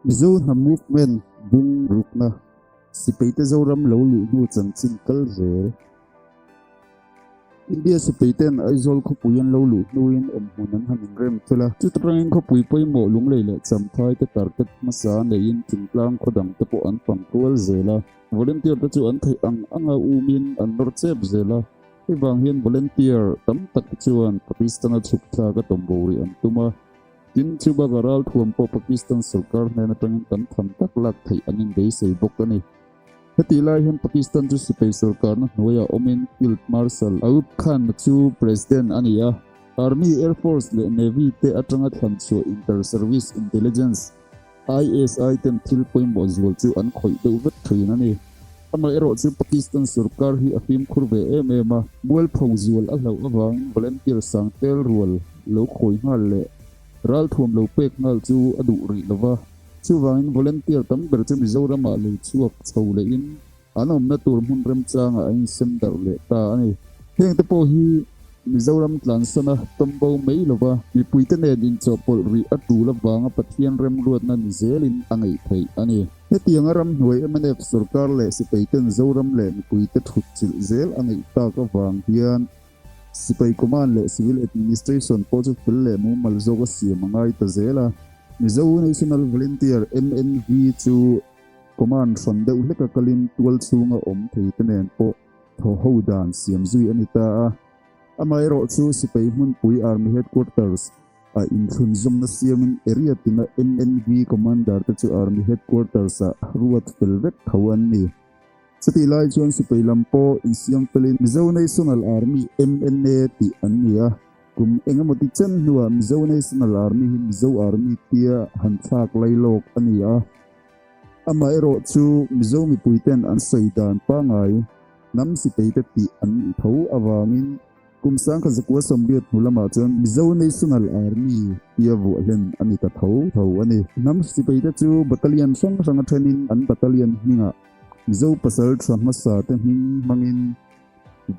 Mizo hnam movement bung rukna Sipaite Zoram lo luh hnu chanchin kal zel. India sipaiten Aizawl khawpui an lo luh hnuin awmhmun an han inrem fel a. Chutarangin khawpui pawimawh Lunglei leh Champhai te target hmasa neiin thingtlang khaw dang te pawh an fang kual zel a. Volunteer te chu an theih ang anga umin an nawr chep zel a. Hei vang hian volunteer tam tak te chuan Pakistan-a chhuk thlak a tawm bo rih an tum a. Tin, chu bakah ralthuam pawh Pakistan sorkar hnen atangin tam tham tak lak theih an inbeisei bawk a ni. Hetih lai hian Pakistan chu sipai sorkarna hnuaiah awmin Field Marshal Ayub Khan chu President a ni a. Army, Air Force leh Navy te atanga thlan chhuah Inter-Service Intelligence, ISI, ten thil pawimawh zual chu an khawih deuh vek thin a ni. Amaherawh chu Pakistan sorkar hi a fimkhur ve em em a, mualpho zual a hlauh avangin volunteer sang tel rual lo khawi nghal leh ralthuam lo pek nghal chu a duh rih lova. Chuvangin volunteer tam ber chu Mizoramah lo chhuak chho lehin an awmna tur hmun remchangah an insem darh leh ta a ni. Hengte pawh hi Mizoram tlansana tawmbo mai lova mipuite nen inchawhpawlh rih a tul avanga Pathian remruatna ni zelin a ngaih theih a ni. Hetianga ramhnuai mnf sorkar leh sipaiten Zoram leh mipuite thut chilh zel a ngaih tak avang hian Sipai Command leh Civil Administration pawh chu fel leh mumal zawk a siam a ngai ta zel a. Mizo National Volunteer, MNV, chu Command hran deuh hleka kalin tual chhunga awm thei te nen pawh thaw ho dan siam zui a ni ta a. Amaherawh chu Sipai hmunpui Army Headquarters a inthlunzawmna siamin area tina MNV Commander te chu Army Headquarters ah ruat fel vek tho an ni. Chutih lai chuan sipai lam pawh insiam felin Mizo National Army, MNA, tih an ni a. Kum engemaw ti chen hnuah Mizo National Army hi Mizo Army tia han thlak lai lawk a ni a. Amaherawh chu Mizo mipuiten an sawi dan pangngai hnam sipaite tih an nih tho avangin Kum 1980 hnu lamah chuan Mizo National Army tia vuah hlen a ni ta tho tho a ni. Hnam sipaite chu battalion hrang hrang a thenin an battalion hmingah Mizo pasal tha hmasa te hming hmangin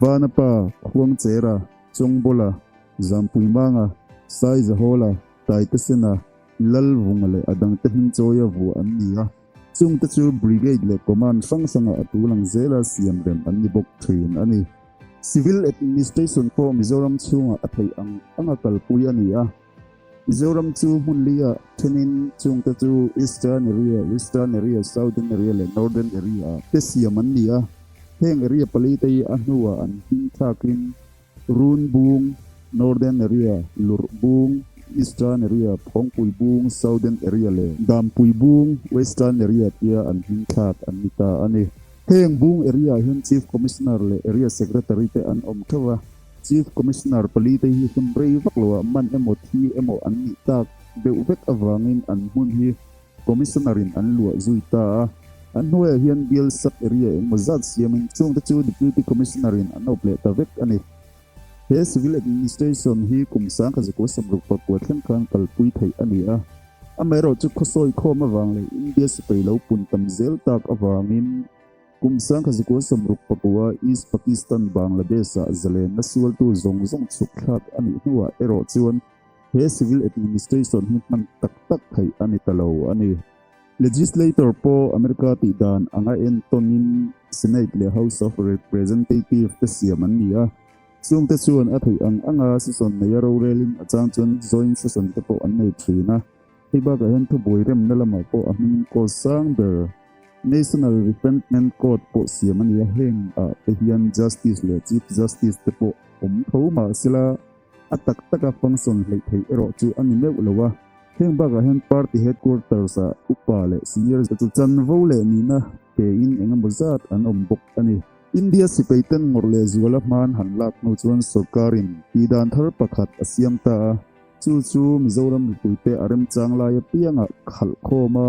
Vanapa, Khuangchera, Chawngbawla, Zampuimanga, Saizahawla, Taitesena, Lalvunga leh a dangte hming chawia vuah an ni a. Chungte chu Brigade leh Command hrang hrangah a tul ang zela siam rem an ni bawk thin a ni. Civil Administration pawh Mizoram chhungah a theih ang anga kalpui a ni a. Mizoram chu hmun liah thenin chungte chu Eastern Area, Western Area, Southern Area leh Northern Area ah te siam an ni a. Heng area palite hi a hnuah an hming thlakin Run Bung, Northern Area, Lurh Bung, Eastern Area, Phawngpui Bung, Southern Area leh Dampui Bung, Western Area tia an hming thlak an ni ta a ni. Heng Bung Area-ah hian Chief Commissioner leh Area Secretary te an awm theuh a. Chief Commissioner pali te hi hun rei vak loah man emaw thi emaw an nih tak deuh vek avangin an hmun hi Commissioner-in an luah zui ta a. An hnuaiah hian bial sub area engmaw zat siamin chungte chu Deputy Commissioner-in an awp leh ta vek a ni. He Civil Administration hi kum 1969 thleng khan kalpui theih a ni a. Amaherawh chu khawsawi khawm avang leh India sipai lo pun tam zel tak avangin kum 1969 East Pakistan Bangladesh-ah zalenna sualtu zawng zawng chhuk thlak a nih hnuah erawh chuan He civil administration hi hman tak tak theih a ni ta lo a ni. Legislator pawh America tih dan anga entawnin Senate leh House of Representative te siam an ni a. Chungte chuan a theih ang anga session neia rorelin a chang chuan joint session te pawh an nei thin a. Hei bakah hian thubuai remna lamah pawh a hmingin court sang ber National Representment Court pawh siam a ni a. Heng ah te hian Justice leh Chief Justice te pawh awm tho mahsela, A tak taka function hleih theih erawh chu a ni meuh lo a, heng bakah hian party headquarters ah upa leh senior te chu chanvo leh nihna pein eng emaw zat an awm bawk a ni. India sipai ten ngawrh leh zuala hman han lak hnu chuan sorkarin tihdan thar pakhat a siam ta a, chu chu Mizoram mipuite a remchang lai apiangah khalh khawm a,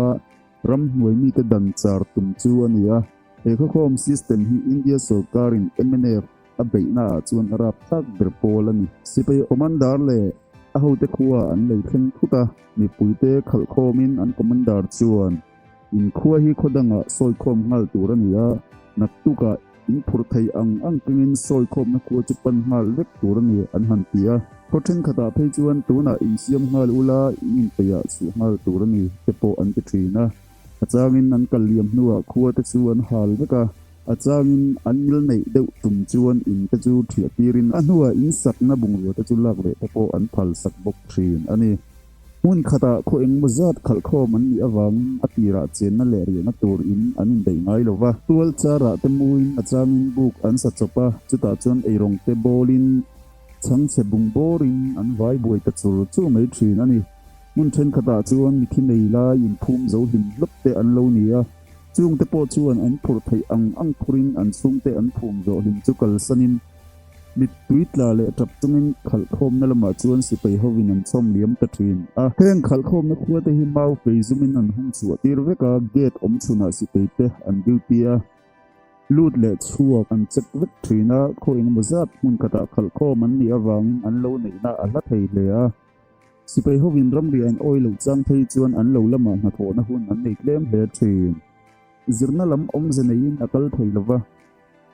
ramhnuai mite dan char tum chu a ni a. He khawkhawm system hi India sorkarin mnf A beihnaah chuan a rap tak ber pawl a ni. Sipai commander leh a hote khua an lei thleng thut a, mipuite khalh khawmin an commander chuan, In khua hi khaw dangah sawi khawm nghal tur a ni a, naktukah in phur thei ang ang kengin sawi khawmna khua chu pan nghal vek tur a ni, an han ti a. Khaw thenkhatah phei chuan tunah insiam nghal ula in inpeihah chhuah nghal tur a ni te pawh an ti thin a. A changin an kal liam hnuah khua te chu an hal vek a, a changin an ngil neih deuh tum chuan in te chu thiah tirin a hnuah in sakna bungrua te chu lak leh te pawh an phal sak bawk thin a ni. Hmun khatah khaw engmaw zat khalhkhawm an nih avangin a tirah chenna leh riahna tur in an indaih ngai lo va. Tual charah te muin a changin buk an sa chawp a, chutah chuan eirawng te bawlin chhangchhe bung bawrin an vai buai ta chur chur mai thin a ni. Hmun thenkhatah chuan mithi nei lai inphum zo hlim hlawp te an lo ni a, chungte pawh chuan an phurh theih ang ang phurin an chhungte an phum zawh hlim chu kalsanin mittui tla leh tap chungin khalhkhawmna lamah chuan sipai hovin an chhawm liam ta thin a. Heng khalhkhawmna khua te hi mau fei zumin an hung chhuah tir vek a, gate awm chhunah sipai te an duty a. Lut leh chhuak an check vek thin a, khaw engemaw zat hmun khatah khalhkhawm an nih avangin an lo neihna a hla thei hle a. Sipai hovin ramri an awi loh chang phei chuan an lo lamah hnathawhna hun an nei tlem hle thin. Zirna lam awmze neiin a kal thei lo va,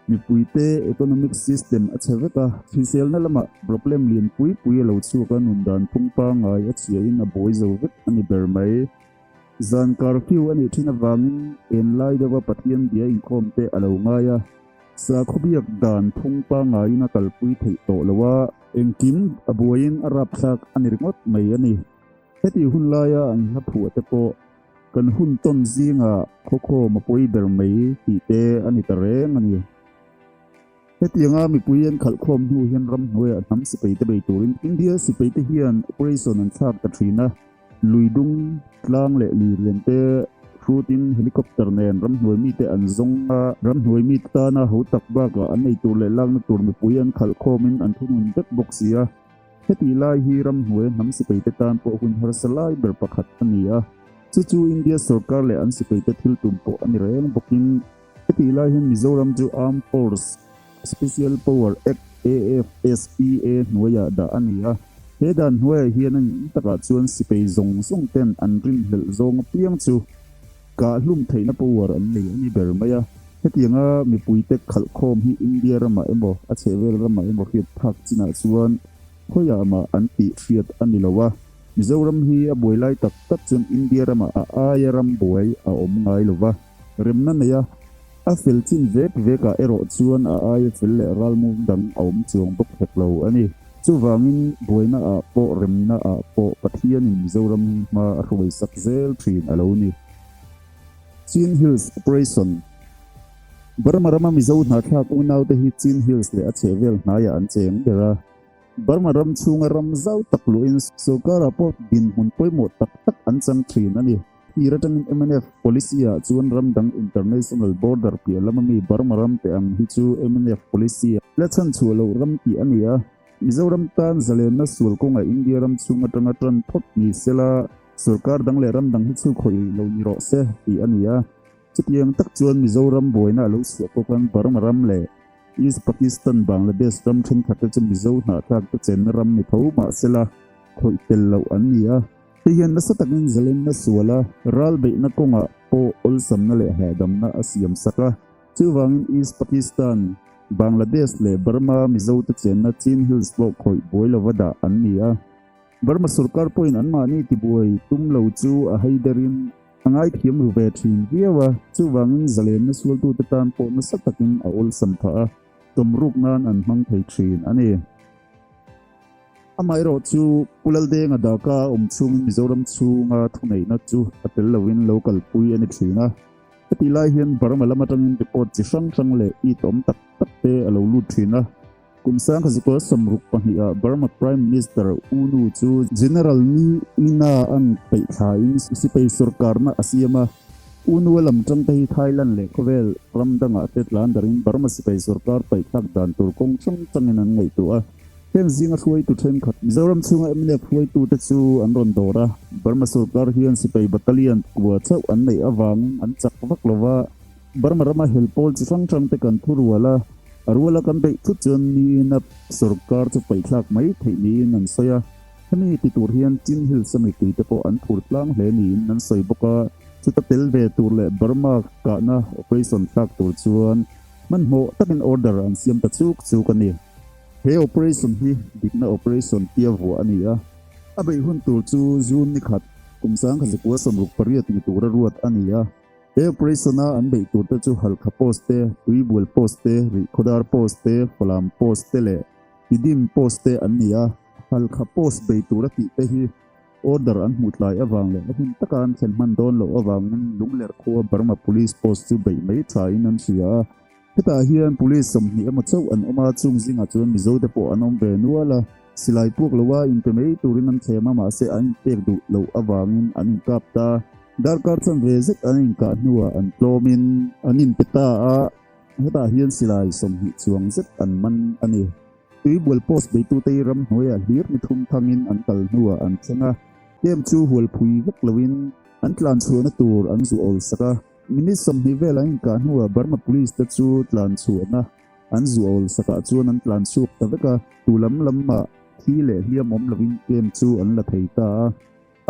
mipuite economic system a chhe vek a, hriselna lamah problem lian pui pui a lo chhuak a, nun dan phung pangngai a chhiahin a buai zo vek a ni ber mai. Zan curfew a nih thin avangin enlai deuha Pathian bia inkhawm te a lo ngai a, sakhaw biak dan phung pangngaiin a kalpui theih tawh lo a, engkim a buaiin a rapthlak a ni ringawt mai a ni. Heti hun laia an hla phuah te pawh kan hun tawn zingah khawkhawm a pawi ber mai tih te a ni ta reng a ni. Hetianga mipui an khalhkhawm hnu hian ramhnuaiah hnam sipaite bei turin India sipaite hian operation an thlak ta thin a, lui dung tlang leh lui rian te hrutin helicopter nen ramhnuai mite an zawng a, ramhnuai mite tana ho tak bakah an ei tur leh lakna tur mipui an khalhkhawmin an thunun vek bawk si a. Hetih lai hi ramhnuai hnam sipaite tan pawh hun harsa lai ber pakhat a ni a, chu chu India sorkar leh an sipaite thil tum pawh a ni reng bawkin, Hetih lai hian Mizoram chu Armed Force Special Power Act, AFSPA, hnuaiah dah a ni a. He dan hnuaiah hian a nih takah chuan sipai zawng zawng ten an rinhlelh zawng apiang chu kahhlum theihna power an nei a ni ber mai a. Hetianga mipuite khalhkhawm hi India ramah emaw a chhehvel ramah emaw hriat phak chinah chuan khawiah mah an tih hriat a ni lo a. Mizoram hi a buai lai tak tak chuan India ramah a aia ram buai a awm ngai lo va. Remna nei a, a fel chin vek vekah erawh chuan a aia fel leh ralmum dang a awm chuang bawk hek lo a ni. Chuvangin buaina ah pawh remna ah pawh Pathianin Mizoram hi hma a hruai sak zel thin a lo ni. Chin Hills Operation, Burma rama Mizo hnahthlak unaute hi Chin Hills leh a chhehvel hnaiah an cheng ber a. Burma ram chhunga ram zau tak luhin sorkarah pawh dinhmun pawimawh tak tak an chang thin a ni. Tir atangin mnf policy ah chuan ram dang international border piah lama mi Burma ram te ang hi chu mnf policy la chhan chhuah loh ram tih a ni a. Mizoram tan zalenna sual kawngah India ram chhung atanga tan phawt ni sela sorkar dang leh ram dang hi chu khawih lo ni rawh se tih a ni a. Chutiang tak chuan Mizoram buaina a lo chhuah pawh khan Burma ram leh East Pakistan Bangladesh ram thenkhat te chu Mizo hnahthlak te chenna ram ni tho mah sela khawih tel loh an ni a. Hei hian nasa takin zalenna sual a, ral beihna kawngah pawh awlsamna leh hahdamna a siam sak a. Chuvangin East Pakistan, Bangladesh leh Burma Mizote chenna Chin Hills pawh khawih buai lova dah an ni a. Burma sorkar pawhin anmahni tibuai tum lo chu a haiderin a ngaithiam ru ve thin viau a. Chuvangin zalenna sualtute tan pawh nasa takin a awlsam phah a, tawmruk nan an hmang thei thin a ni. Amaherawh chu Pu Laldenga Daka awm chhungin Mizoram chhunga thuneihna chu a tel loin lo kalpui a ni thin a. Hetih lai hian Burma lam atangin report chi hrang hrang leh it awm tak tak te a lo lut thin a. Kum sangkha zukua 62 ah Burma Prime Minister U Nu chu General Ni Ina an peih thlain sipai sorkarna a siam a. U Nu a lam tang te hi Thailand leh khawvel ram dangah te tlan darin Burma sipai sorkar paihthlak dan tur kawng hrang hrangin an ngaihtuah a. Heng zinga hruaitu thenkhat Mizoram chhunga mnf hruaitute chu an rawn dawr a, Burma sorkar hian sipai battalion kua chauh an neih avangin an chak vak lo va, Burma rama hel pawl chi hrang hrang te kan thu rual a, a ruala kan beih thut chuan niin a sorkar chu paihthlak mai theih niin an sawi a, hemi ti tur hian Chin Hills a mipuite pawh an phur tlang hle niin an sawi bawk a, chuta tel ve tur leh Burma kahna operation thlak tur chuan hmanhmawh takin order an siam ta chuk chuk a ni. He operation hi dikna operation tia vuah a ni a, a beih hun tur chu June ni khat, kum 1968 ni tura ruat a ni a. He operation-a an beih turte chu Halkha Post te, Tuibual Post te, Rihkhawdar Post te, Falam Post te leh Tidim Post te an ni a. Halkha Post bei tura tihte hi Order an hmuh tlai avang leh a hun taka an thlen hman dawn loh avangin Lungler khua Burma Police Post chu beih mai thain an hria a. Hetah hian Police 20 emaw chauh an awm a, chung zingah chuan Mizo te pawh an awm ve nual a. Silai puak loa inpe mai turin an thlem a, mahse an inpek duh loh avangin an inkap ta. Darkar chanve zet an inkah hnuah an tlawmin an inpe ta a, hetah hian silai 20 chuang zet an man a ni. Tuibual post beitute hi ramhnuaiah hlir ni thum thangin an kal hnuah an thleng a, camp chu hual phui vek loin an tlan chhuahna tur an zu awl sak a. Minute 20 vel an inkah hnuah Burma Police te chu tlan chhuahna an zu awl sakah chuan an tlan chhuak ta vek a, tu lam lamah thi leh hliam awm loin camp chu an la thei ta a.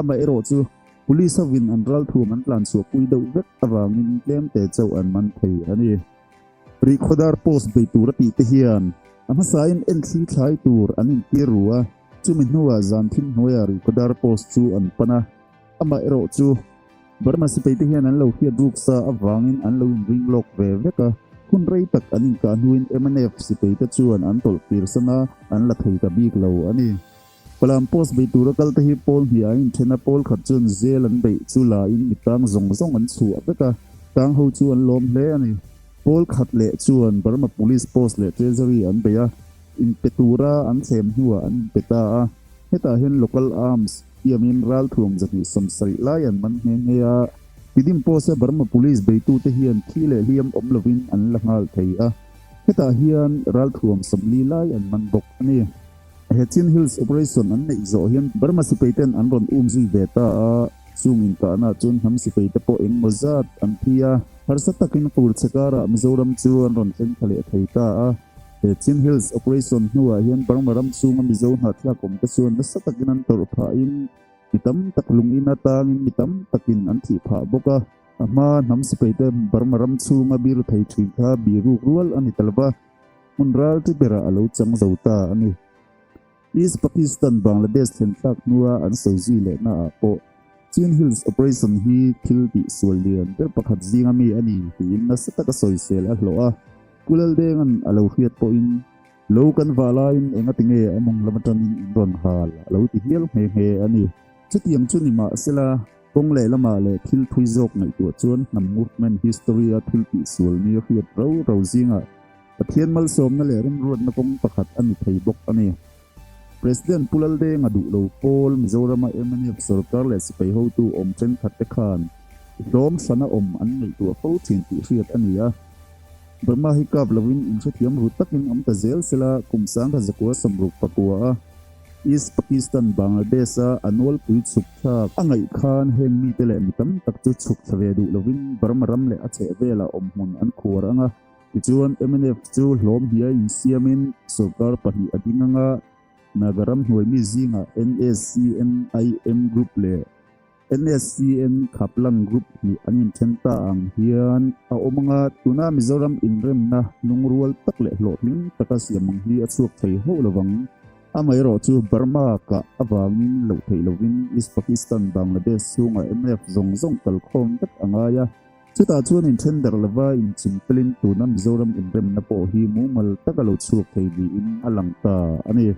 Amaherawh chu Police hovin an ralthuam an tlan chhuahpui deuh vek avangin tlemte chauh an man thei a ni. Rihkhawdar post bei tur a tih te hian a hmasain enthli thlai tur an intir ru a, chumi hnuah zan thim hnuaiah Rihkhawdar post chu an pan a. Amaherawh chu Burma sipai te hian an lo hriat ruk sa avangin an lo inring lawk ve vek a, hun rei tak an inkah hnuin mnf sipai te chuan an tawlh kir san a, an la thei ta bik lo a ni. Falam post bei tura kal te hi pawl hnih a inthen a, pawl khat chuan zel an beih chu la in mi tang zawng zawng an chhuah vek a, tang ho chu an lawm hle a ni. Pawl khat leh chuan Burma Police Post leh Treasury an bei a, inpe tura an thlem hnuah an inpe ta a, hetah hian Local Arms tiamin ralthuam 270 lai an man nghe nghe a, Tidim Post a Burma Police beitute hian thi leh hliam awm lovin an la nghal thei a, hetah hian ralthuam 40 lai an man bawk a ni. He Chin Hills Operation an neih zawh hian Burma sipai ten an rawn um zui ve ta a, chung inkahna chuan hnam sipai te pawh engmaw zat an thi a, harsa takin fur chhe karah Mizoram chu an rawn thleng thla leh thei ta a. He Chin Hills Operation hnuah hian Burma ram chhunga Mizo hnahthlak awm te chuan nasa takin an tawrh phahin mi tam tak lungin atangin mi tam takin an thih phah bawk a. A hma hnam sipai te Burma ram chhunga biru thei thin kha biruk rual a ni ta lo va. Hmun ral chu berah a lo chang zo ta a ni. East Pakistan Bangladesh thlen thlak hnua an sawi zui lehna ah pawh Chin Hills Operation hi thil tih sual lian ber pakhat zinga mi a ni tiin nasa taka sawisel a hlawh a. Pu Laldenga'n a lo hriat pawhin lo kan vah laiin engati nge a mawng lam atangin in rawn hal a lo ti hial nghe nghe a ni. Chutiang chu ni mahsela kawng leh lamah leh thil thui zawk ngaihtuah chuan hnam movement history a thil tih sual ni a hriat rau rau zingah Pathian malsawmna leh remruatna kawng pakhat a ni thei bawk a ni. President Pu Laldenga duh lo pawl Mizorama mnf sorkar leh sipai hotu awm thenkhat te khan hlawm hrana awm an ngaihtuah fo thin tih hriat a ni a. Burma hi kap lovin inhrethiam ru takin awm ta zel sela kum 1969 a East Pakistan Bangladesh a a nawlpui chhuk thlak a ngaih khan heng mite leh mi tam tak chu chhuk thla ve duh lovin Burma ram leh a chhehvelah awmhmun an khuar ang a. Tichuan, mnf chu hlawm hniai insiamin sorkar pahnih a ding anga Naga ram hnuai mi zingah NSCN-IM Group leh NSCN Khaplang Group hnih an inthen ta ang hian a awm anga tuna Mizoram inremna lungrual tak leh hlawhtling taka siam ang hi a chhuak thei hauh lovang. Amaherawh chu Burma kah avangin loh theih lovin East Pakistan Bangladesh chhungah mnf zawng zawng kalkhawm vek a ngai a. Chutah chuan inthen darh lova inching felin tuna Mizoram inremna pawh hi mumal taka lo chhuak thei niin a lang ta a ni.